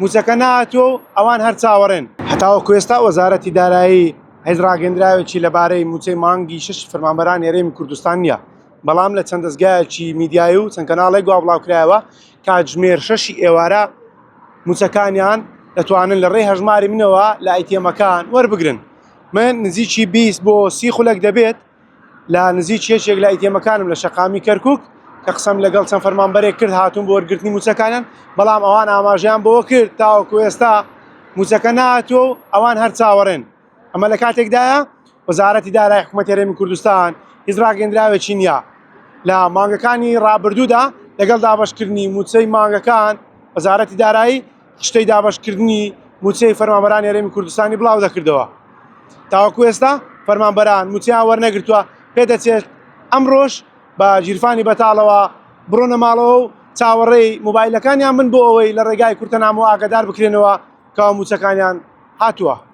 مووچەکە نەهاتووە و ئەوان هەر چاوەڕێن. هەتاوەکو ئێستا وەزارەتی دارایی هیچ ڕاگەندراوێکی لەبارەی مووچەی مانگی شەشی فەرمانبەرانی هەرێمی کوردستان نییە، بەڵام لە چەند دەزگایەکی میدیایی و چەند کەناڵێک وا بڵاوکرایەوە کاتژمێر شەشی ئێوارە مووچەکانیان دەتوانن لە ڕێی هەژماری منەوە لە ئەیتیەمەکان وەربگرن. من نزیکی 20 بۆ 30 خولەک دەبێت لە نزیک یەکێک لە ئەیتیەمەکانم لە شەقامی کەرکک کە قسەم لەگەڵ چەند فەرمانبەرێک کرد هاتوون بۆ وەرگرتنی مووچەکانیان بەڵام ئەوان ئاماژەیان بەوە کرد تاوەکو ئێستا مووچەکە نەهاتووە و ئەوان هەر چاوەڕێن. ئەمە لە کاتێکدایە وەزارەتی دارای حکوومەتی هەرێمی کوردستان هیچ ڕاگەندراوێکی نییە لە مانگەکانی ڕابردوودا لەگەڵ دابەشکردنی مووچەی مانگەکان وەزارەتی دارایی خشتەی دابەشکردنی مووچەی فەرمانبەرانی هەرێمی کوردستانی بڵاو دەکردەوە تاوەکو ئێستا فەرمانبەران مووچەیان وەرنەگرتووە پێدەچێت ئەمڕۆش بە گیرفانی بەتاڵەوە بڕۆنە ماڵەوە و چاوەڕێی مۆبایلەکانیان بن بۆ ئەوەی لە ڕێگای کورتەنامەوە ئاگادار بکرێنەوە کەوا مووچەکانیان هاتووە.